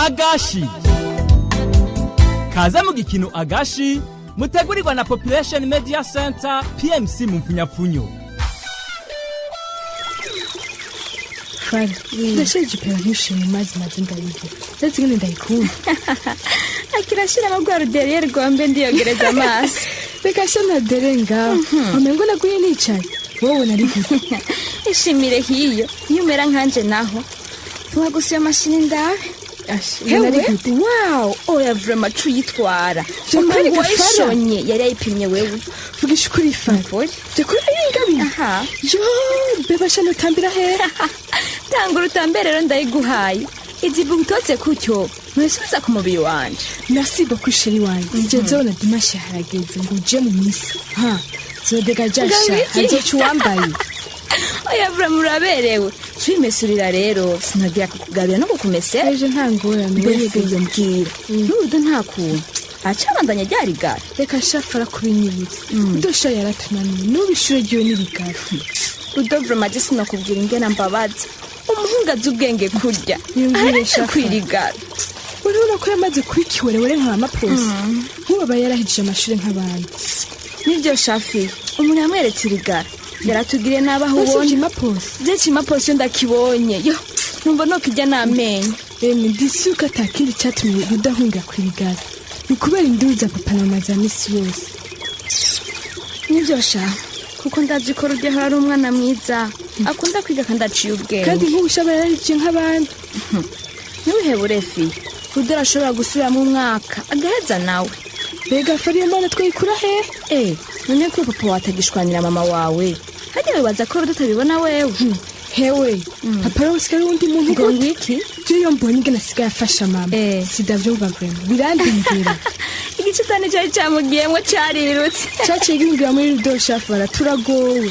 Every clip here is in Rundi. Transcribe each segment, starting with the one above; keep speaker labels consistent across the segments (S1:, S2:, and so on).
S1: Agashi. Kaze mu gikino Agashi mutegurirwa na Population Media Center PMC mu mfunyapfunyo.
S2: Fari, ndashaje pe ntushe mu mazi maze ndayigira. Ndetse ngene ndayikunda.
S3: Akirashira rwa rudereye rwombe ndiyogereza amaso.
S2: Reka sha dere ngaho. Umengo naguye nicaye. Wowe nari gute?
S3: Ishimire hiyo. Iyo umera nkanje naho. Vuga gusa iyo mashini ndabe.
S2: Hewe,
S3: wow, oya vraiment cuyitwara.
S2: Vyukuri
S3: wayishonye yari yayipimye wewe.
S2: Vugisha ukuri Fari. Vyukuri ari ingabi.
S3: Aha.
S2: Yo, beba sha notambira he.
S3: Tanga urutambere rero ndayiguhaye. Izibu utotse kutyo. Mwisubiza ku mubiri wanje.
S2: Merci beaucoup chérie wanje. Nje nzobona dimanche harageze ngo uje mu misa. Ha. Zodega jasha, hazoca uwambaye.
S3: Oya vraiment uraberewe. Twimesurira rero sinagira kukugabira no kukumesera.
S2: Ejo nta ngorane
S3: wewe iyo mbwira. N'urudo nta kuntu. Acabandanya ryarigara.
S2: Reka shafara kubinyibutsa. Udosha yaratunaniye n'ubu ishure ryiwe n'irigara.
S3: Rudo vraiment je sinakubwira ingene mbabaza. Umuhungu azi ubwenge kurya.
S2: Yumvire shafa.
S3: Kwirigara.
S2: Urabona ko yamaze kwikiwerewere nka maposi. Nk'ubu yarahijije amashure nk'abandi.
S3: Nivyo shafi. Umuntu yamweretse irigara. Yaratugiriye nabaho ubonye.
S2: Chimaposi.
S3: Je chimaposi yo ndakibonye. Yo, numva no kijya namenye.
S2: Emwe ndisuka atakindi cyatumye udahunga kwirigara. Ni kubera induru za papa na mama za misi yose.
S3: Nivyo sha. Kuko ndazi ko Rudeho ari umwana mwiza. Akunda kwiga kandi aciye ubwenge.
S2: Kandi nk'ubushaba yararije nk'abandi.
S3: Ntiwihebure fi. Rudeho arashobora gusubiramo umwaka agaheza nawe.
S2: Mbega fari iyo mana twayikura he?
S3: None ko papa watagishwanira mama wawe. Hajya wibaza ko Rudo utabibona wewe.
S2: Hewe, papa rero usigaye undi muntu
S3: ngo ngiki?
S2: Je iyo mbonye ingene asigaye afasha mama. Sidavyumva vraiment. Birandindira.
S3: Igicitani cari camugiyemwo carirutse.
S2: Caciye gingira muri Rudo shafara turagowe.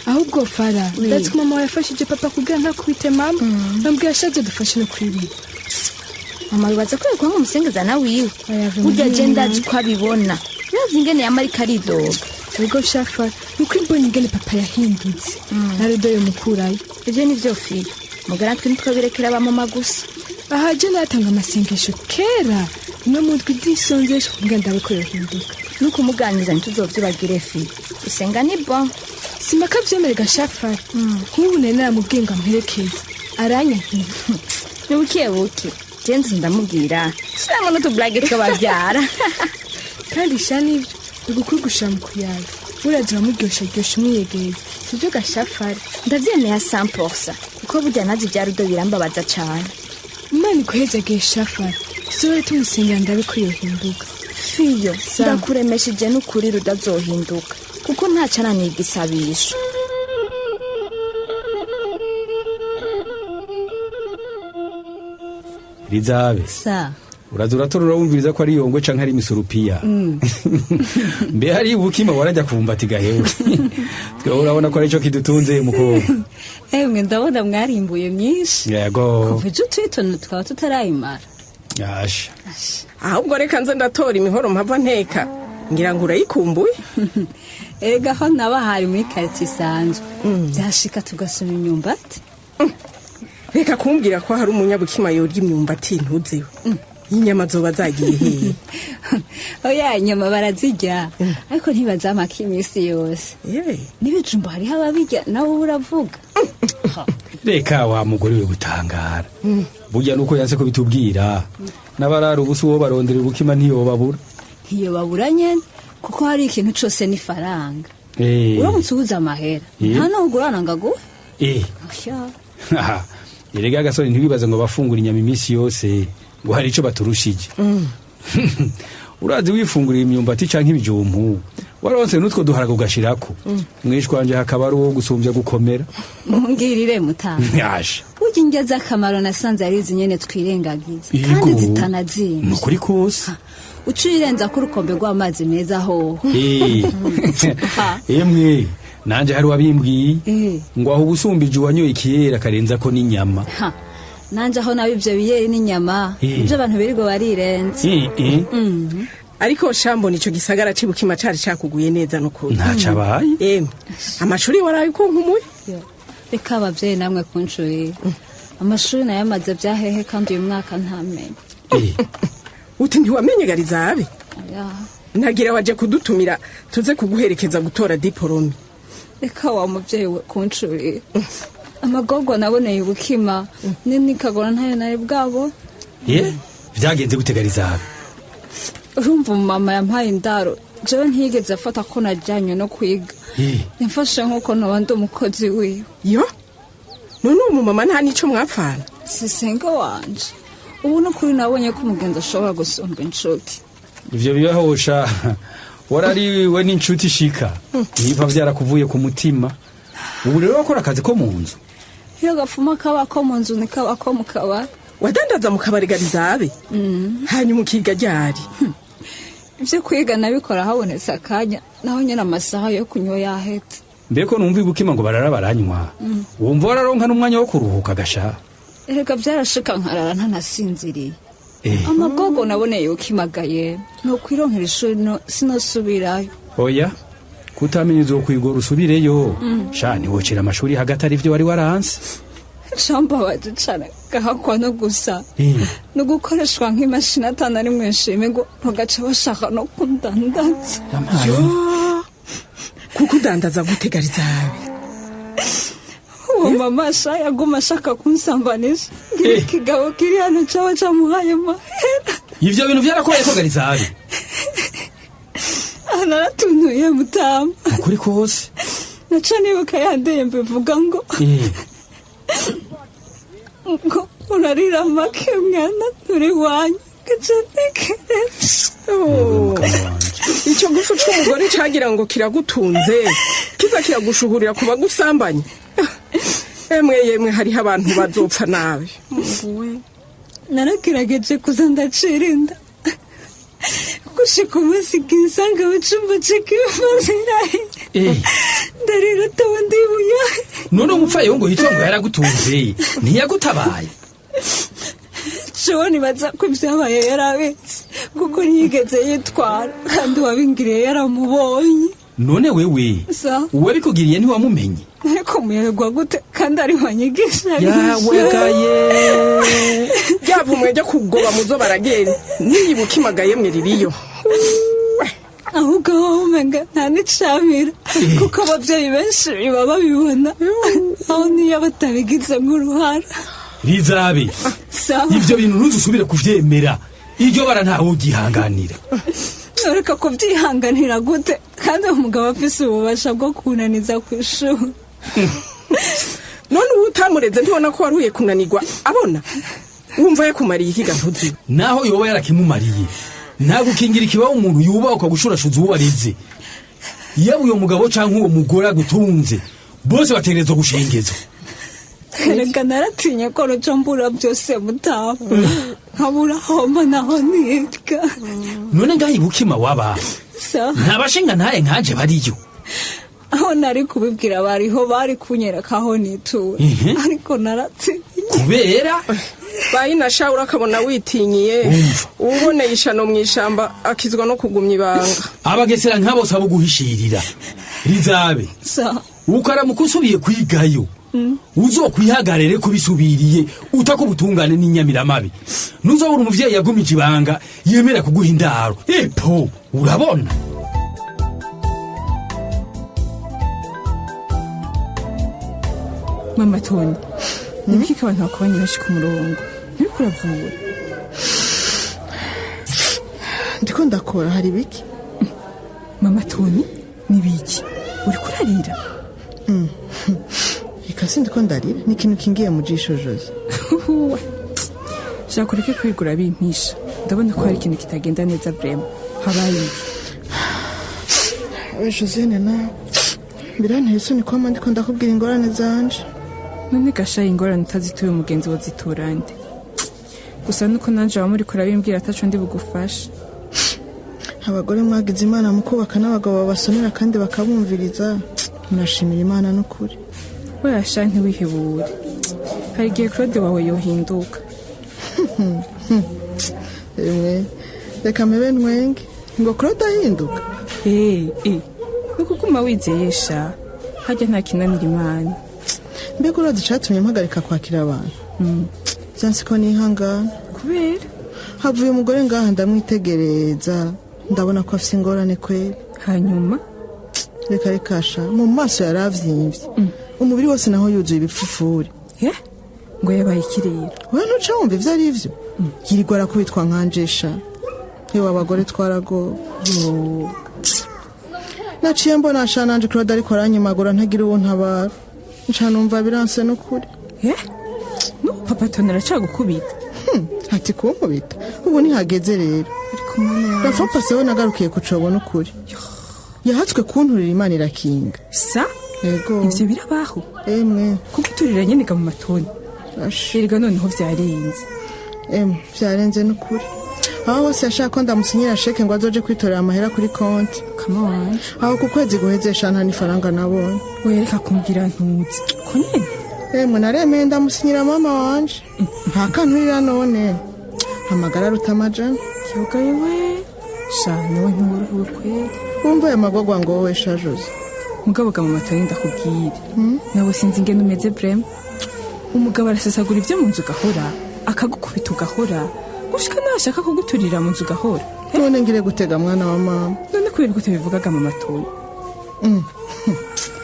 S2: Ahubwo fara, ndazi ko mama wawe yafashije papa kugira ntakubite mama. Bambwiye ashaje dufashe no kwibira.
S3: Mama wibaza ko yokwanga umusengeza na wiwe. Burya je ndazi ko abibona. Uravye ingene yamarika aridoga.
S2: Ego shafa, nuko imbonye ingene papa yahindutse. Na Rudo yomukurayo.
S3: Ivyo nivyo fiyo. Mugara twe ntitwabirekera ba mama gusa.
S2: Aha je natanga amasengesho kera. No mutwe disonzesho kugira ndabe ko yohinduka.
S3: Nuko umuganiriza ntituzovyibagire fi. Usenga ni bon.
S2: Simaka vyemerega shafa. Nk'ubu nari naramubwiye ngo amperekeze. Aranyankiye.
S3: Ni buke buke. Jenzi ndamubwira. Shiramo n'utublage tw'abavyara.
S2: Kandi sha nivyo. Ugukuri gushira mu kuyaga. Uraza uramuryosha ryosha umwiyegereza. Sivyo gashafari.
S3: Ndavyemeye 100%. Kuko burya nazi ibya Rudo birambabaza cane.
S2: Imana iguhezagiye shafari. Tuzobe tumusengera ndabe ko yohinduka.
S3: Fiyo, ndakuremesheje n'ukuri Rudo azohinduka. Kuko ntaco ananiye igisabisho.
S4: Rizabe.
S5: Sa.
S4: Uraza uratorora wumviriza ko ari yongwe canke ari imisurupiya. Mbe hari ubukima warajya kubumbati gahewe. Twe urabona ko ari cyo kidutunze mukobwa.
S5: Emwe ndabona mwarimbuye myinshi.
S4: Yego.
S5: Kuva ejo twitona twaba tutarayimara.
S4: Yasha.
S6: Ahubwo reka nze ndatora imihoro mpava nteka. Ngira ngo urayikumbuye.
S5: Erega ho nabahari muri quartier isanzwe. Byashika tugasoma imyumbati.
S6: Reka kumbwira ko hari umunyabukima yorya imyumbati ntuzeho. Inyama zoba zagiye hehe?
S5: Oya inyama barazirya ariko ntibazamaka iminsi yose. N'ibijumba hariho ababirya nawe uravuga.
S4: Reka wa mugore we gutangara. Burya nuko yanse ko bitubwira. N'abarara ubusa uwo barondera ubukima ntiyobabura.
S5: Ntiyobabura nyene kuko hari ikintu cose ni faranga. Uramutse ubuze amahera nta nugurana ngo aguhe.
S4: Oya. Erega gasore ntibibaze ngo bafungura inyama iminsi yose. Ngo hari ico baturushije. Urazi wifungurira imyumbati canke ibijumpu. Waronse nutwo duharaga ugashirako. Mwishwanje hakaba ari uwo gusumbya gukomera.
S5: Mumbwirire mutanga.
S4: Yasha.
S5: Burya indya z'akamaro nasanze ari izi nyene twirengagiza. Kandi zitanazimvye.
S4: Nukuri kose.
S5: Ucirenza ko urukombe rw'amazi meza hoho.
S4: Emwe nanje hari wabimbwiye ngo aho ubusumbije uwanyoye ikiyera karenza ko n'inyama.
S5: Nanje aho nabi ivyo biyeri n'inyama ivyo abantu birirwa barirenze.
S6: Ariko shambona ico gisagara cibukima cari cakuguye neza nukuri.
S4: Ntacabaye.
S6: Emwe amashuri waraye kunkumuye.
S5: Reka abavyeyi namwe kunshurira. Amashuri nayo amaze vyahehe kandi uyu mwaka ntamenye.
S6: Uti ntiwamenye Garizabe? Nagira waje kudutumira tuze kuguherekeza gutora diplome.
S5: Reka wa muvyeyi we kuncurira. Amagorwa naboneye ubukima nini kagora ntayo nari bwabo.
S4: Vyagenze gute Garizabe?
S5: Urumva mama yampaye indaro, jewe ntiyigeze afata ko najyanywe no kwiga. Yamfashe nk'uko noba ndi umukozi wiwe.
S6: Yo, none uwo mumama nta nico mwapfana?
S5: Sisenga wanje, ubu nukuri nabonye ko umugenzi ashobora gusumba inshuti.
S4: Ivyo bibahosha warariwe n'inshuti shika niba vyarakuvuye ku mutima. Ubu rero wakora akazi ko mu nzu?
S5: Iyo gafuma kaba ko mu nzu ni kaba ko mu kabari.
S6: Wadandaza mu kabari Garizabe? Hanyuma ukiga ryari?
S5: Ivyo kwiga nabikora habonetse akanya, naho nyene amasaha yo kunywa yahetse.
S4: Mbeko numva ibukima ngo barara baranywa, wumva wararonka n'umwanya wo kuruhuka gasha?
S5: Erega vyarashika nkarara ntanasinziriye. Amagogo naboneye ukimagaye nokwironkera ishuri sinosubirayo.
S4: Oya, kutamenya uzokwigora usubireyo. Sha ntiwocera amashuri hagati ari vyo wari waranse.
S5: Cambabaje cane gahakwa no gusa no gukoreshwa nk'imashini atana rimwe nshime ngo bagaca bashaka no kundandaza.
S6: Kuko udandaza gute Garizabe?
S5: Uwo mama sha yaguma ashaka kunsambanisha ngira ikigabo kiri hano caba camuhaye mahera.
S4: Ivyo bintu vyarakoye ko Garizabe?
S5: Naratuntuye mutama.
S4: Ukuri kose
S5: naca nibuka yandeye mbivuga ngo ngo urarira make mwana turi wanyu gacatekereza.
S6: Icyo gufu c'umugore cagira ngo kiragutunze kiza kiragushuhurira ku bagusambanya. Emwe yemwe hariho abantu bazopfa nabi.
S5: Naragerageje kuza ndacirinda gushika umunsi kinsanga mu cumba c'ikivazirahe ndarira atawe ndibuye.
S4: None umupfayo ngo yitwa ngo yaragutunze ntiyagutabaye?
S5: Jewe nibaza ko ivyabaye yarabitse kuko ntiyigeze yitwara kandi uwabingiriye yaramubonye.
S4: None wewe uwabikugiriye ntiwamumenye?
S5: Ariko muyoberwa gute kandi ari wanyigisha?
S4: Yawekaye
S6: ryavumwe ryo kugoba muzo baragenda niyibukimagaye mwe ririyo.
S5: Ahubwo wowe umenga nta n'icamira kuko abavyeyi benshi baba babibona aho niyo batabigizemwo uruhara.
S4: Rizabe, ivyo bintu ntuzusubire kuvyemera, iryo bara ntawe ugihanganira.
S5: Noreka kuvyihanganira gute kandi umugabo afise ububasha bwo kunaniza kw'ishuri?
S6: None ubu utamureze ntibona ko waruye kunanirwa abona? Wumva yakumariye iki gantuzi?
S4: Naho yoba yarakimumariye, ntagukingira ikibaho umuntu yubaha ukagushurashuza uwo arize. Yaba uyo mugabo canke uwo mugore agutunze, bose bategerezwa gushengezwa.
S5: Erega naratinye ko ruca mbura byose mutama nkabura aho naho niga.
S4: None ngaho ibukima waba ntabashinga ntaye nkanje bariyo?
S5: Aho nari kubibwira bariho bari kunyereka aho nitura, ariko naratinye
S4: kubera
S6: bayinasha urakabona witinyiye. Uboneye ishano mw'ishamba akizwa no kugumya ibanga.
S4: Abagesera nk'abo sabo guhishirira. Rizabe, ukaramuka usubiye kwigayo uzokwihagarere kubisubiriye utakubutungane n'inyamiramabi. Nuzobura umuvyeyi yagumije ibanga yemera kuguha indaro. Epo urabona?
S2: Mama Toni, nibiki abantu bakubanye benshi ku murongo nturiko uravura?
S7: Ndiko ndakora hari biki?
S2: Mama Toni, nibiki uriko urarira?
S7: Reka sindiko ndarira, ni ikintu kingiye mu jisho Jose.
S2: Shaka ureke kwigura bimpisha, ndabona ko hari ikintu kitagenda neza vrema. Habaye iki?
S7: Josene nawe biranteye isoni kwama ndiko ndakubwira ingorane zanje.
S2: None gashaye ingorane utazituye umugenzi wozitura nde? Gusa nuko nanje wamuriko urabimbwira ataco ndi bugufashe.
S7: Abagore mwagize Imana mu kubaka n'abagabo babasonera kandi bakabumviriza, murashimira Imana n'ukuri.
S2: We asha ntiwihebure, hari igihe Claude wawe yohinduka.
S7: Emwe reka mpebe ntwenge ngo Claude ahinduka.
S2: Nukuguma wizeye sha, harya nta kinanira Imana.
S7: Mbega urazi icatumye mpagarika kwakira abantu? Vyanse ko nihangana.
S2: Kubera?
S7: Havuye umugore ngaha ndamwitegereza, ndabona ko afise ingorane kweri.
S8: Hanyuma
S7: reka rekasha mu maso yaravyimbye, umubiri wose naho yuzuye ibipfufuri.
S8: Ngo yabaye ikirero?
S7: We ntuca wumva ivyo ari vyo, yirirwa arakubitwa nkanjesha. Ewe abagore twaragowe. Naciye mbona sha nanje Claude ariko aranyimagura ntagira uwo ntabara, nca numva biranse n'ukuri.
S8: No papa Toni aracagukubita?
S7: Ati kunkubita ubu ntihageze rero. Rafa paseho nagarukiye kucobo n'ukuri, yahatswe kunturira Imana irakinga.
S8: Sa
S7: yego
S8: ivyo birabaho?
S7: Emwe
S8: kuguturira nyene ga mu matoni. Erega noneho vyarenze.
S7: Emwe vyarenze n'ukuri. Aho hose yashaka ko ndamusinyira sheke ngo azoje kwitorera amahera kuri konti. Aho ku kwezi guheze sha nta n'ifaranga nabonye.
S8: Oya reka kumbwira ntuzi ko nyene.
S7: Emwe naremeye ndamusinyira mama wanje. Nta kanturira none. Amagara aruta amajana.
S8: Yoga yewe sha nawe ntiworohewe kweri.
S7: Wumva ayo magorwa ngo wowe sha Jose.
S8: Mugabo ga mu matoni ndakubwire, nawe sinzi ingene umeze vrema. Umugabo arasesagura ivyo mu nzu ugahora, akagukubita ugahora, gushika nashaka kuguturira mu nzu ugahora.
S7: None ngire gutega mwana wa mama.
S8: None kubera ko utabivugaga mu matoni?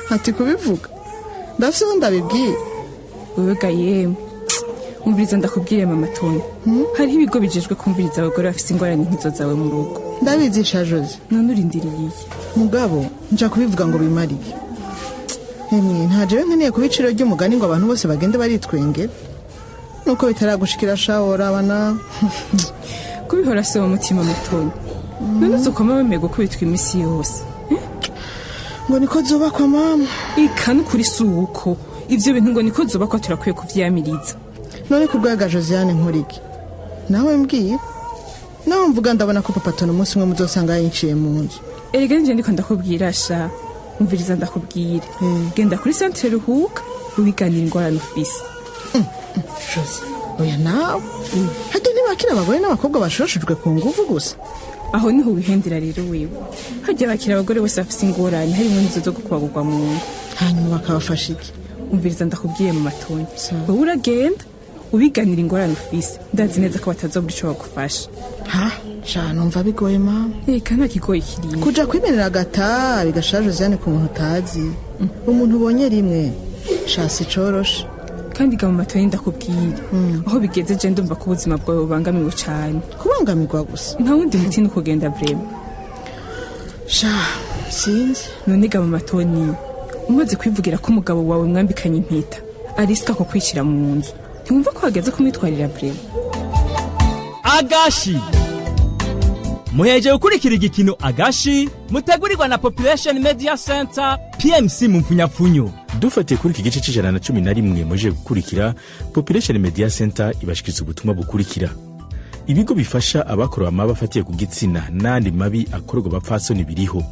S7: Ati kubivuga ndafise aho ndabibwira.
S8: Wewe ga yemwe umviriza ndakubwire mama Toni, hariho ibigo bijejwe kumviriza abagore bafise ingorane nk'izo zawe mu rugo.
S7: Ndabizi sha Jose.
S8: None urindiriye iki?
S7: Mugabo nja kubivuga ngo bimarike. Emwe nta jewe nkeneye kuba iciro ry'umugani ngo abantu bose bagende baritwengera. Nuko bitaragushikira sha woraba nawe.
S8: Kubihora se umutima mutoni. None uzokoma wemeye gukubitwa imisi yose?
S7: Ngo niko zubakwa mama.
S8: Ika n'ukuri si uko. Ivyo bintu ngo niko zubakwa turakwiye kuvyamiriza.
S7: None kubwaga Josiane nkuriki nawe mbwira, nawe mvuga ndabona ko papa Toni umunsi umwe muzosanga yinciye mu nzu.
S8: Erega nje ndiko ndakubwira sha, umviriza ndakubwira. Genda kuri centre ruhuka ubiganira ingorane ufise.
S7: Jose oya nawe, harya ntibakira abagore n'abakobwa bashushujwe ku nguvu gusa?
S8: Aho niho wihendera rero wewe. Harya bakira abagore bose bafise ingorane harimo n'izo zo gukubagurwa mu ngo.
S7: Hanyuma bakabafasha iki?
S8: Umviriza ndakubwiye mu matoni, wowe uragenda ubiganira ingorane ufise, ndazi neza ko batazobura ico bagufasha.
S7: Ha sha numva bigoye mama.
S8: Reka nta kigoye kirimo.
S7: Kuja kwimenera agatabi gasha Josiane ku muntu utazi, umuntu ubonye rimwe sha si coroshe.
S8: Kandi ga mu matoni ndakubwira, aho bigeze je ndumva ko ubuzima bwawe bubangamiwe cane.
S7: Kubangamirwa gusa?
S8: Nta wundi muti ni ukugenda vrema.
S7: Sha sinzi.
S8: None ga mu matoni umaze kwivugira ko umugabo wawe mwambikanye impeta arisika ko kwicira mu nzu, ntiwumva ko hageze kumwitwarira vrema?
S1: Agashi muheje gukurikira igikino Agashi mutegurirwa na Population Media Center PMC mu mfunyapfunyo.
S9: Dufatiye kuri iki gice c'111 muje gukurikira, Population Media Center ibashikiriza ubutumwa bukurikira. Ibigo bifasha abakorewe amabi afatiye ku gitsina n'andi mabi akorerwa abapfasoni biriho: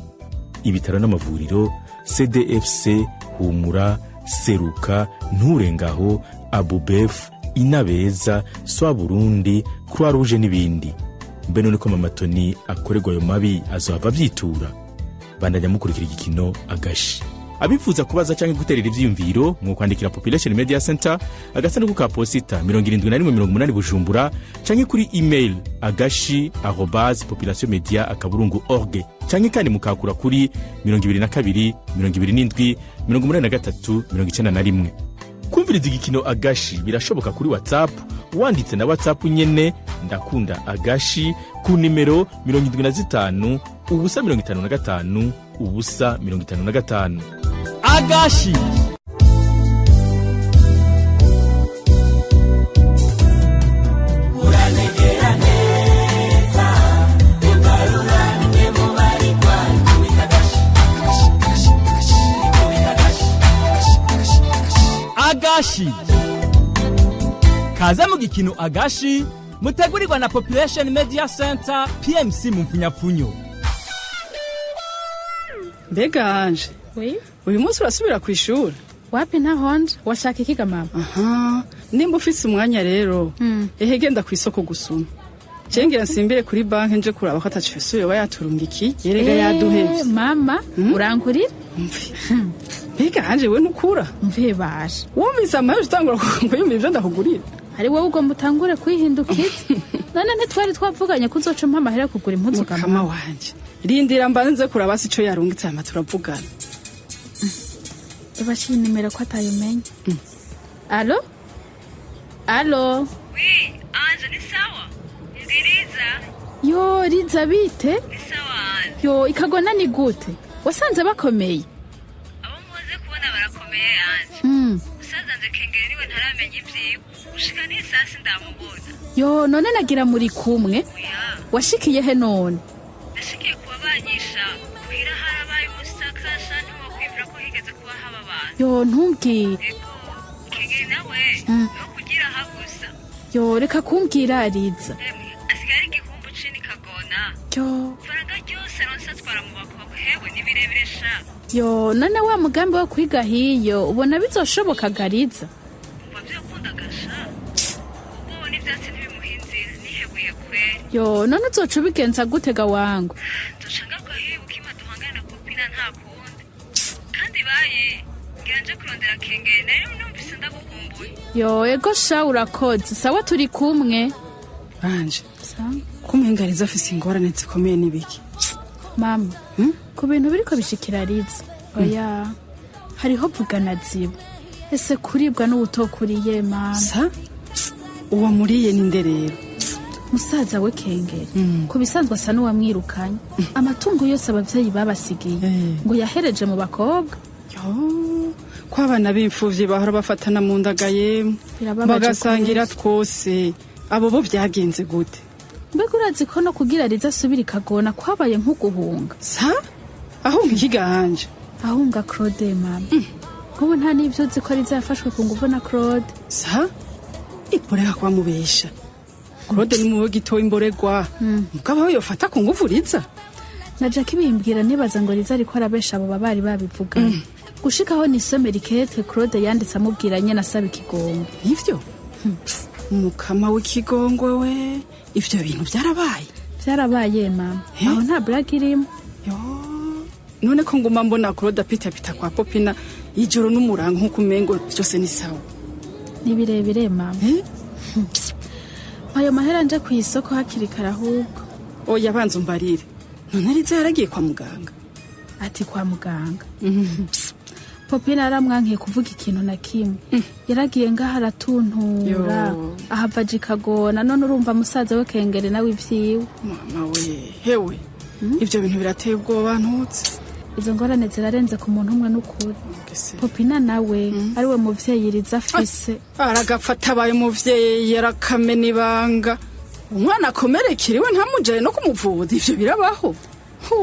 S9: ibitaro n'amavuriro, CDFC, Humura, Seruka, Nturengaho, Abubef, Inabeza, Swa Burundi, Croix Rouge n'ibindi. Mbe none ko mama Toni akorerwa ayo mabi azohava avyitura? Bandanya mukurikira igikino Agashi. Abifuza kubaza canke guterera ivyiyumviro mu kwandikira Population Media Center, agasanduku ka posita 7180 Bujumbura, canke kuri email agashi@populationmedia.org, canke kandi mukakura kuri 22 27 83 91. Kumviriza igikino Agashi birashoboka kuri WhatsApp, wanditse na WhatsApp nyene ndakunda Agashi ku nimero 75 0 55 0 55.
S1: Agashi. Agashi kaze mu gikino Agashi mutegurirwa na Population Media Center PMC mu mfunyapfunyo.
S10: Mbega Anje, uyu munsi urasubira ku ishuri?
S11: Wapi ntahonje, washaka ikiga mama?
S10: Aha, nimba ufise umwanya rero, ehe genda ku isoko gusuma. Cengira nsimbire kuri banki nje kuraba ko atacifise yoba yaturungikiye, yerega yaduhevye.
S11: Mama, urankurira?
S10: Mbega Anje we ntukura?
S11: Mve basha.
S10: Wumvise amahoro utangura kuyumva ivyo ndakugurira?
S11: Ari wowe ugomba utangure kwihindukiza. None ntitwari twavuganye ko uzoca umpa amahera kugura impuzu
S10: Mukama
S11: mama?
S10: wanje, rindira mbanze kurabasi ico yarungitse, hama turavugana.
S11: Ibashiye nimero ko atayimenya. Allo? Allo?
S12: Oui, Ange, ni sawa? Ndi Liza.
S11: Yo, Liza, bite?
S12: Ni sawa, Ange.
S11: Yo, ikagona ni gute? Wasanze bakomeye?
S12: Abo muze kubona barakomeye, Ange. Musaza nje Kengeri niwe ntaramenya ivyiwe. Gushika n'isasi ndamubona.
S11: Yo, none nagira muri kumwe?
S12: Oya.
S11: Washikiye he none?
S12: Nashikiye kuba banyisha. Muhira harabaye umusakasha, ntiwokwibwira ko higeze kuba haba abantu.
S11: Yo, ntumbwire.
S12: Ego, Kengeri nawe no kugira aha gusa.
S11: Yo, reka kumbwira, Liza.
S12: Emwe, asigaye ari igihumbu cini kagona.
S11: Yo.
S12: Faranga ryose aronse atwara mu bakobwa, hewe ni birebire sha.
S11: Yo, none wa mugambi wo kwiga hiyo ubona bizoshoboka gariza?
S12: Umva vyokunda gasha. Ubwoba n'ivyatsi ntibimuha inzira, nihebuye kweri.
S11: Yo, none uzoca ubigenza gute ga wangu?
S12: Nzoca ngaruka hibuka ima duhangane na Popina, nta kundi. Kandi baye, ngira nje kurondera Kengeri, nari numvise ndagukumbuye.
S11: Yo, ego sha, urakoze. Sawa, turi kumwe.
S10: Anje, ko umenga Liza afise ingorane zikomeye, n'ibiki?
S11: Mama, ku bintu biriko bishikira Liza, oya, hariho vugana ziba. Ese kuribwa n'uwutokuriye, mama?
S10: Sa uwo muriye ninde rero?
S11: Musaza we Kengeri. Ku bisanzwe asa n'uwamwirukanye. Amatungo yose abavyeyi babasigiye ngo yahereje mu bakobwa.
S10: Yo, ko abana b'imfuvyi bahora bafatana mu ndaga yemwe,
S11: Birababaje.
S10: bagasangira twose, abo bo vyagenze gute?
S11: Mbega urazi ko no kugira Liza asubira ikagona kwabaye nk'uguhunga?
S10: Sa ahunga ikiganje?
S11: Ahunga Claude, mama. Nk'ubu nta n'ivyo uzi ko Liza yafashwe ku nguvu na Claude?
S10: Sa iporeka kuba mubesha. Claude ni muwe gitoya imboregwa, mugabo we yofata ku nguvu Liza?
S11: Na Jackie bimbwira, nibaza ngo Liza ariko arabesha, abo bari babivuganye. Gushikaho nisomera ikete Claude yanditse amubwira nyene asaba ikigongo.
S10: Ivyo mukama w'ikigongwe we, ivyo bintu vyarabaye?
S11: Vyarabaye, mama, aho nta blague irimo.
S10: Yo, none ko nguma mbona Claude apitapita kwa Popina ijoro n'umurango nk'uko umengo vyose ni sawa?
S11: Ni birebire, mama. Ayo mahera nje ku isoko hakiri kare ahubwo.
S10: Oya, banza umbarire, none Liza yaragiye kwa muganga?
S11: Ati kwa muganga, Popina yaramwankiye kuvuga ikintu na kimwe. Yaragiye ngaho aratuntura.
S10: Yo.
S11: Ahava aja ikagona. None urumva musaza we Kengere nawe ivyiwe.
S10: Mama we, hewe, ivyo bintu birateye ubwoba ntutse.
S11: Izo ngorane zirarenze ku muntu umwe n'ukuri. Popina nawe ariwe muvyeyi Liza afise.
S10: Aragapfa atabaye umuvyeyi, yarakamena ibanga. Umwana akomerekera iwe ntamujane no kumuvuza, ivyo birabaho?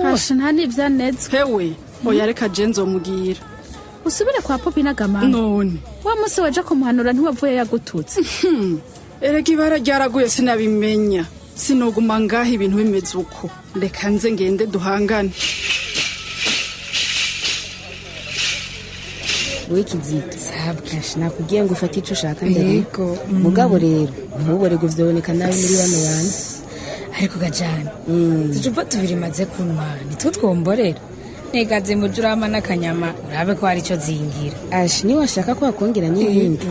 S11: Hasha, nta n'ivyanezwe.
S10: Hewe, oya, reka je nzomubwira.
S11: Usubire kwa Popina gamama?
S10: None
S11: wa munsi waja kumuhanura ntiwavuye yagututse?
S10: Erega ibara ryaraguye sinabimenya. Sinoguma ngaho ibintu bimeze uko. Reka nze ngende duhangane.
S13: We Kizito, sabwa, nakubwiye ngo ufate ico ushaka mbere.
S14: Yego.
S13: Mugabo rero ntubore ngo vyoboneka nabi muri bano bantu.
S14: Ariko gajana, uducupa tubiri maze kunywa nitwo twomborera. Negaze mujurama n'akanyama, urabe ko hari icyo zingira.
S13: Ashi, niba washaka ko wakongera n'ibindi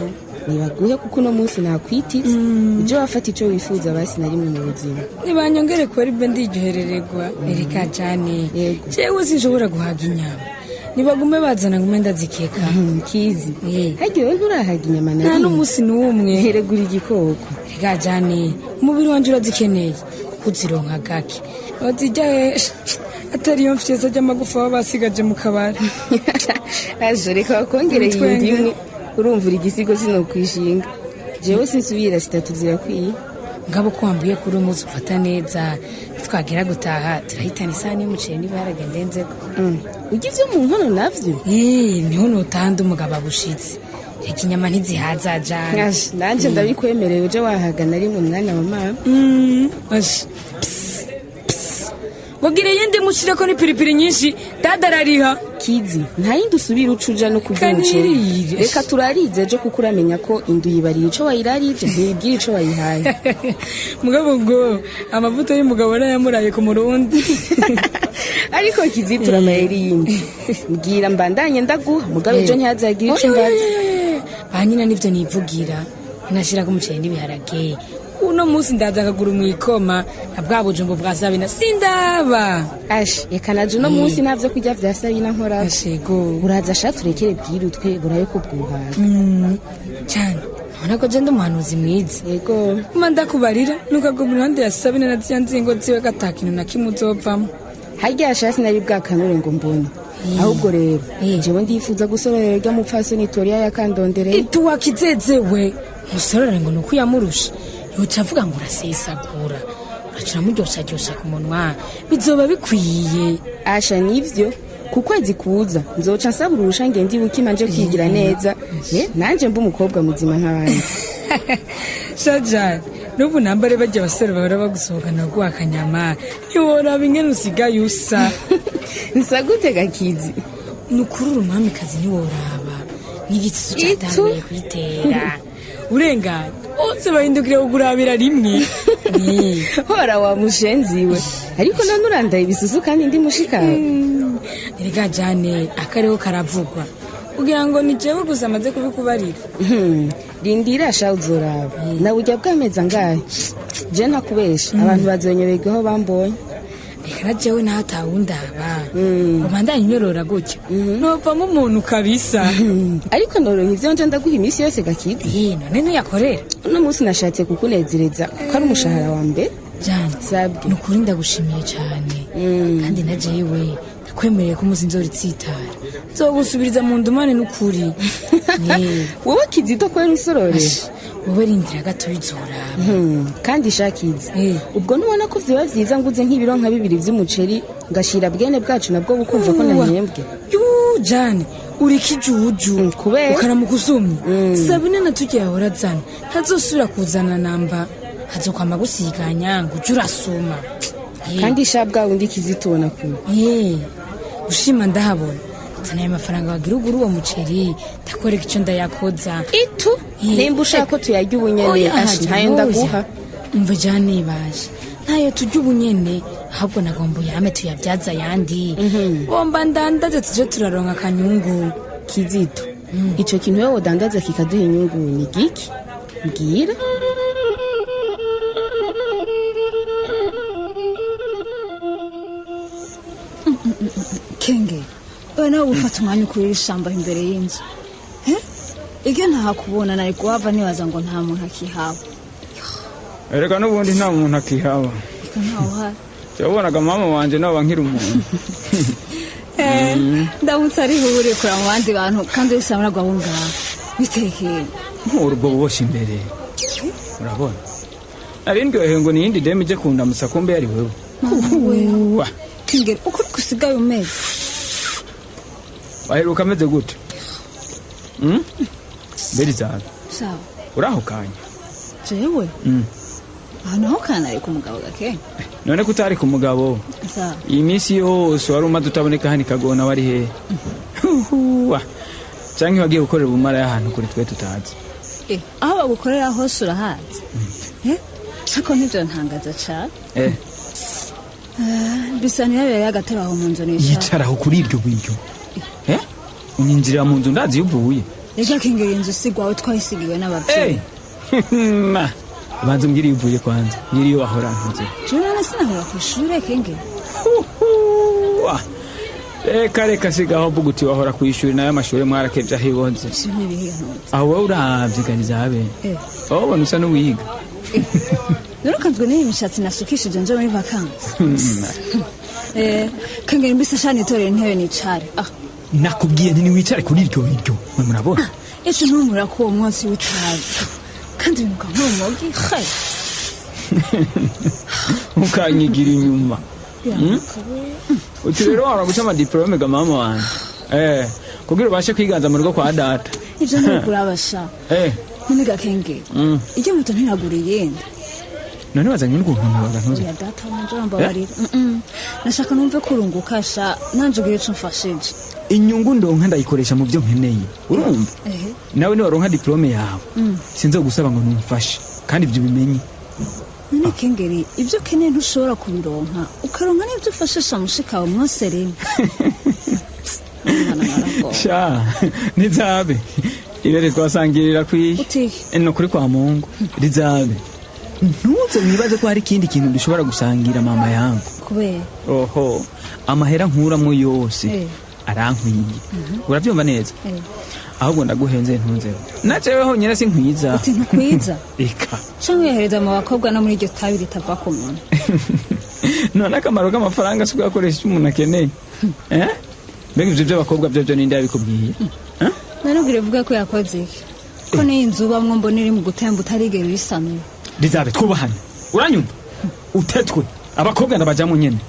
S13: nibaguhe, kuko uno munsi nakwitiza uje wafata ico wifuza basi na rimwe mu buzima.
S14: Nibanyongere kubera ibyo ndiryoherererwa. Ereka jane, jewe sinshobora guhaga inyama. Nibagume bazana, ngume ndazikeka.
S13: Kizi, hagiye we nturahaga inyama na
S14: Nta
S13: rimwe?
S14: n'umunsi n'umwe.
S13: Heregura igikoko.
S14: Reka jane, umubiri wanje urazikeneye kuko uzironka gake. Bazirya hesha atari iyo mfyesa ry'amagufa baba basigaje mu kabari?
S13: Aje, reka bakongere yindi imwe. Urumva uri igisigo, sinokwishinga. Jewe sinsubira, zitatu zirakwiye.
S14: Ngabo ko wambuye kuri umunsi ufata neza, nitwagera gutaha turahitana isahani y'umuceri n'ibiharage ndenzeko.
S13: Urya ivyo mu nkono navyo?
S14: Eh, niho notanda umugabo abushitse. Reka, inyama ntizihaza jane.
S13: Aje, nanje ndabikwemereye, uje wahaga na rimwe mwana wa mama.
S14: Aje, ngo iyindi mushireko n'ipiripiri nyinshi, dadarariha.
S13: Kizi, nta yindi usubira uca uja no kurya umuceri.
S14: Kanirire.
S13: Reka turarize ejo, kuko uramenya ko indu yibarira ico wayirarije, ntibibwira ico wayihaye.
S14: Mugabo ngo amavuta y'umugabo arayamuraye ku murundi.
S13: Ariko Kizi, turamayeri yindi. Mbwira mbandanye ndaguha, mugabo ejo ntihazagira ico mbaza.
S14: Ba nyina nivyo nivugira, nashirako umuceri n'ibiharage. Uno munsi ndaza akaguru mu ikoma na bwa bujumbu bwa Sabina sindaba.
S13: Ash, reka naje uno munsi ntavyo kurya vya Sabina nkora.
S14: Ashego.
S13: Uraza sha turekere bwirutwe burabe ko bwuhaga.
S14: Cyane. Ubona ko je ndi umuhanuzi mwiza.
S13: Yego.
S14: Kuma ndakubarira nukaguma iruhande ya Sabina na ziriya nzingo ziwe ata kintu na kimwe uzovamo.
S13: Harya sha sinari bwakanure ngo mbone. Ahubwo rero jewe ndifuza gusororera rya mupfasoni Toria yakandondereye.
S14: Ituwa kizezewe. Musorore ngo nuko yamurusha. Yoca avuga ngo urasesagura. Uracura muryoshya ku munwa. Bizoba bikwiye.
S13: Asha nivyo. Ku kwezi kuza nzoca nsaba uruhusha ngende ibukima nje kwigira neza. Nanje mba umukobwa muzima nk'abandi.
S14: Shaja, n'ubu nambare bajya abasore bahora bagusohokana guha akanyama. Ntiworaba ingene usigaye usa.
S13: Nsa gute gakizi?
S14: Ni ukuri uri umwamikazi ntiworaba. N'igitutu cyatanguye kwitera. Urenganye bose bahindukira kugurabira rimwe.
S13: Hora wa mushenzi we. Ariko none urandaye ibisusu kandi ndi mushikawe.
S14: Erega Jane akariho karavugwa. Ugira ngo ni jewe gusa amaze kubikubarira.
S13: Rindira sha uzoraba. Nawe ujya bwameza ngahe? Je ntakubesha abantu bazonyoberwa aho bambonye.
S14: Reka jewe naho atawundaba. Ubandanye unyorora gutya. Novamo umuntu kabisa.
S13: Ariko noronka ivyo nje ndaguha iminsi yose gakizi.
S14: None ntuyakorera.
S13: Uno munsi nashatse kukunezereza kuko ari umushahara wa mbere.
S14: Jane,
S13: sabwe.
S14: Nukuri ndagushimiye cyane. Kandi na jewe ndakwemereye ko umunsi nzoritsitara. Nzogusubiriza mu ndumane n'ukuri.
S13: Wowe Kizito kwera usorore.
S14: Wowe rindira gato bizoraba.
S13: Kandi shakizi. Ubwo nubona ko vyoba vyiza nguze nk'ibiro nka bibiri vy'umuceri ngashira bwene bwacu nabwo bukumva ko nahembwe.
S14: Yu Jane, uri kijuju.
S13: Kubera
S14: ukaramuka usumye. Sabine na tugiye ahora azana. Ntazosubira kuzana namba. Hazokwama gusiganya ngo uje urasuma.
S13: Kandi sha bwa wundi Kizito ubona ku.
S14: Ushima ndahabona. Zana ayo mafaranga wagira ugura uwo muceri ndakwereka icyo ndayakoza.
S13: Itu nimba ushaka ko tuyarya ubunyene ashi ntayo ndaguha.
S14: Umva Jane baje. Ntayo turya ubunyene ahubwo nagomba uyame tuyabyaza ayandi. Bomba ndandaze tuje turaronka akanyungu.
S13: Kizito, ico kintu wewe udandaza kikaduha inyungu ni giki? Mbwira.
S5: Kenge, oya nawe ufata umwanya ukurira ishamba imbere y'inzu. Ibyo ntahakubona nari kuhava nibaza ngo nta muntu akihaba.
S4: Erega n'ubundi nta muntu akihaba.
S5: Reka ntawuhari.
S4: Wabonaga mama wanje nawe nkiri umuntu.
S5: Ndamutse ari bubure kura mu bandi bantu kandi wese amuragwa abo ngaho. Bitekeye.
S4: Nk'urugo buboshe imbere. Urabona? Nari ndyohewe ngo niyindi demu ije kundamutsa kumbe yari wewe.
S5: Kengeri uko usigaye umeze.
S4: Waheruka ameze gute? Berizabe.
S5: Sawa.
S4: Urahukanye?
S5: Jewe? Ahantu ho kana ari ku mugabo gake.
S4: None ko utari ku mugabo?
S5: Sawa.
S4: Iyi minsi yose wari umaze utaboneka hano ikagona wari hehe? Canke wagiye gukorera ubumara y'ahantu kuri twe tutazi.
S5: Aho bagukorera hose urahazi. Ariko ntibyo ntangaza cane. Bisa ntiyabereye agatebe aho mu nzu nicara.
S4: Yicaraho kuri iryo buryo. Unyinjirira mu nzu ndazi iyo uvuye.
S5: Reka kengera inzu sigwawe twayisigiwe n'abavyeyi.
S4: Banza umbwire iyo uvuye kwanza. Mbwire iyo wahora ntuze.
S5: Jewe none sinahora kw'ishure kengera.
S4: Reka reka sigaho mvuga uti wahora kw'ishure nayo amashure mwarakevye aho ibonze.
S5: Ivyo ntibihiga ntuze.
S4: Aho wowe uravye Garizabe. Aho ubona usa n'uwiga.
S5: Narukanzwe n'iyi mishatsi nasukishije nje muri vacances. Kengera mbise sha nitorere intebe nicare.
S4: Nakubwiye nti niwicare kuri iryo biryo. Mwe murabona?
S5: Ejo ntumura ko uwo mwotsi w'itabi. Kandi binuka nk'urumogi.
S4: Ukanyigira inyuma. Uti rero wahora guca amadiplome ga mama wanje. Kugira ubashe kwiganza mu rugo kwa data.
S5: Ivyo ntibikurabasha. None gakenge. Ijya muto ntiragura iyindi.
S4: None wazanye n'ukuntu ntabaga ntuzi.
S5: Oya data wanje urambabarira. Nashaka numve kurunguka sha nanje ugira ico mfashije.
S4: Inyungu ndonka ndayikoresha mu byo nkeneye. Urumva? Nawe ni waronka diplome yawe. Sinzogusaba ngo numfashe kandi ibyo bimenye.
S5: None kengeri ibyo ukeneye ntushobora kubironka ukaronka n'ibyo ufashisha mushikawe mwose rimwe.
S4: Sha nizabe ibere twasangirira kwiye. No kuri kwa Mungu rizabe.
S15: Ntuze wibaze ko hari ikindi kintu dushobora gusangira mama yangu.
S5: Kubera?
S15: Oho, amahera nkuramwo yose arankwiye. Urabyumva neza? Ahubwo ndaguhenze ntunzeho. Nacewe honyine sinkwiza.
S5: Uti ntukwiza?
S15: Eka.
S5: Canke uyohereza mu bakobwa no muri iryo tabi ritava ku muntu.
S15: None akamaro k'amafaranga si kuyakoresha icyo umuntu akeneye. Eh? Mbega ivyo by'abakobwa byo ninde yabikubwiye?
S5: None ubwire uvuge ko yakoze iki? Ko n'iyi nzu ubamwo mbona iri mu gutemba utarigera uyisanura.
S15: Lizabe, twubahane. Uranyumva? Utetwe. Abakobwa ndabajamwo nyene.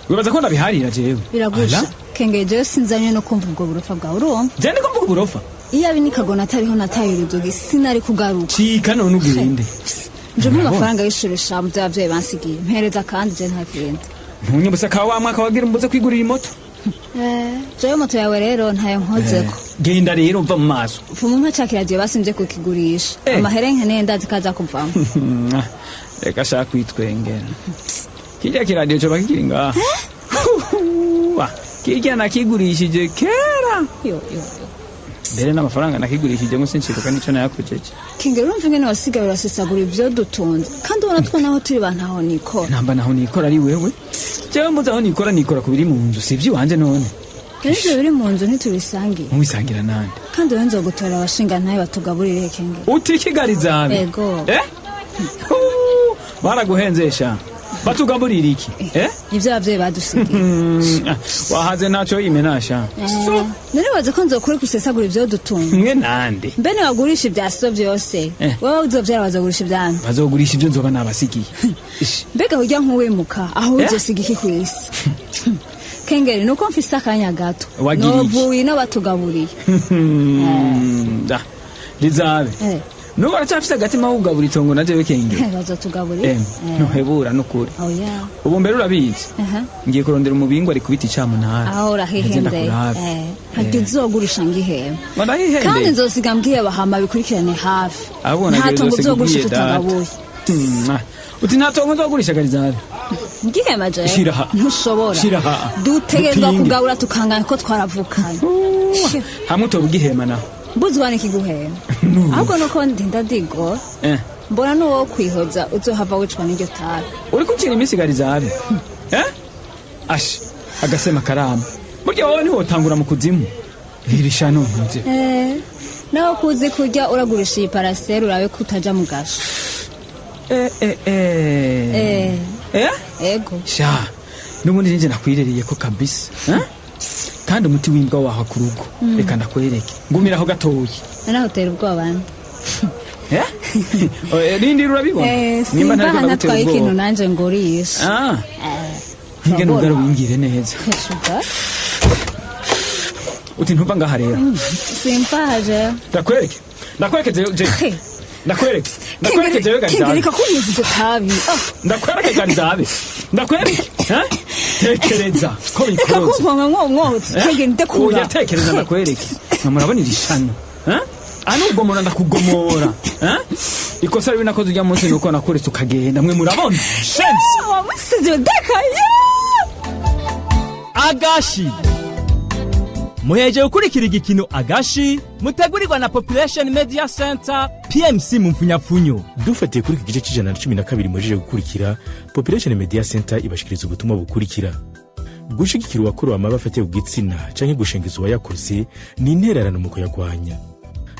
S15: Wibaza ko ndabiharira jewe?
S5: Biragusha. Kengeye jewe sinzanywe no kumva ubwo burofa bwawe, urumva?
S15: Je ndiko mvuga uburofa?
S5: Iyo abi nikagona atariho nataye urudogi sinari kugaruka.
S15: Cika none ugende.
S5: Nje mpa amafaranga y'ishuri sha mu vy'abavyeyi bansigiye. Mpereza kandi je nta kindi.
S15: Ntunyibutse ka wa mwaka wagira umbuze kwigurira imoto?
S5: Jewe moto yawe rero ntayo nkozeko.
S15: Genda rero mva mu maso.
S5: Vuma umpa ca kiradiyo basimvye kukigurisha. Amahera nkeneye ndazi ko aza kuvamo.
S15: Reka shaka kwitwengera. Kirya kiradiyo coba kikiri ngaha. Kirya nakigurishije kera.
S5: Yo yo.
S15: Mbere n'amafaranga nakigurishije ngo sinshibuka nico nayakojeje.
S5: Kengera urumva ingene wasigaye urasesagura ivyo dutunze. Kandi ubona twe naho turi ba ntaho nikora.
S15: Namba naho nikora ari wewe. Jewe mbuze aho nikora nikora ku biri mu nzu si ivy'iwanje none.
S5: Rero ivyo biri mu nzu ntitubisangiye.
S15: Mubisangira nande?
S5: Kandi wewe nzogutora abashinga ntaye batugaburire Kengera.
S15: Uti Kigalizabe?
S5: Ego.
S15: Baraguhenzesha. Batugaburira iki?
S5: Ivyo abavyeyi badusigiye.
S15: Wahaze naco imenasha.
S5: So, none waze ko nzokure kusesagura ivyo dutunga.
S15: Mwe nande?
S5: Mbe nibagurisha ibya so vyose. Wewe uzovyara bazogurisha ivyande.
S15: Bazogurisha ivyo nzoba nabasigiye.
S5: Mbega urya nkuwimuka aho uzosiga iki kw'isi? Kengeri nuko mfise akanya gato. Novuye no batugaburiye.
S15: Lizabe. Nuko aracyafise agatima ko kugabura itongo na jewe Kengeri.
S5: Bazotugaburira.
S15: Ntuhebura nukuri.
S5: Oya.
S15: Ubu mbere urabizi. Ngiye kurondera umubingo ari kubita icamunara.
S5: Aho urahihendeye. Ntabwo uzogurisha ngihema. Kandi nzosiga mbwiye bahama bikurikirane hafi. Nta tongo uzogurisha tutagabuye.
S15: Uti nta tongo nzogurisha Garizabe.
S5: Ngihema jewe. Ntushobora. Dutegerezwa kugabura tukangana ko twaravukanye.
S15: Hamwe utoba ugihema naho.
S5: Mbuzwa nikiguhema. Ahubwo nuko ndinda ndigora. Mbona nuwo kwihoza uzohava wicwa n'iryo tabi.
S15: Uri kucira iminsi Garizabe? Ashi, agasema karama. Burya wowe ntiwotangura mu kuzimu. Hirisha none ntuze.
S5: Naho kuzi kurya uragurisha iyi parasera urabe ko utaja mu gasho. Ego.
S15: Sha, n'ubundi ninjye nakwirereye ko kabisa. Kandi umuti w'imbwa waha ku rugo. Reka ndakwereke. Ngumiraho gatoyi.
S5: Naho utera ubwoba bande.
S15: Rindi urabibona?
S5: Nimba ntariko ndagutera ubwoba. Ikintu nanje ngurisha.
S15: Ntige nugaro wingire neza. Uti ntuva ngaha rero.
S5: Simpaje.
S15: Ndakwereke. Ndakwereke je. Ndakwereke. Ndakwereke jewe Garizabe.
S5: Kengeri kakunyiza iryo tabi.
S15: Ndakwereke Garizabe. Ndakwereke. Tekereza ko bikoroze.
S5: Reka kumpamwa mwotsi. Kengeri ndekura.
S15: Oya tekereza ndakwereke. Murabona iri shano. Ano ugomora ndakugomora. Ikosa ribi nakoze ujya munsi nuko nakuretse ukagenda mwe murabona. Shenzi.
S5: Wamusize udakaye.
S1: Agashi. Muheje gukurikira igikino Agashi mutegurirwa na Population Media Center PMC mu mfunyapfunyo.
S9: Dufatiye kuri iki gice c'ijana na 12 mujije gukurikira, Population Media Center ibashikiriza ubutumwa bukurikira. Gushigikira uwakorewe amabi afatiye ku gitsina canke gushengeza uwayakoze ni intererano mu kuyagwanya.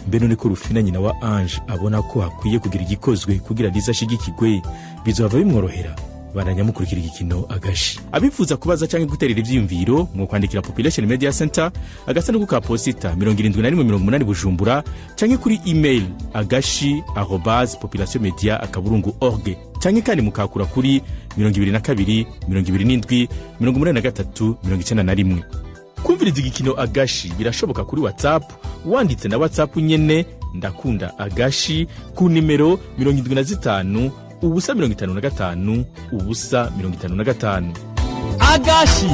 S9: Mbe none ko Rufina nyina wa Ange abona ko hakwiye kugira igikozwe kugira Liza ashigikirwe, bizohava bimworohera. Baranyamukurikira igikino Agashi. Abifuza kubaza canke guterera ivyiyumviro mu kwandikira Population Media Center, agasanduku ka posita 7180 Bujumbura, canke kuri email agashi@populationmedia.org, canke kandi mukakura kuri 22 27 83 91. Kumviriza igikino Agashi birashoboka kuri WhatsApp, wanditse na WhatsApp nyene ndakunda Agashi ku nimero 75 0 55 0 55.
S1: Agashi.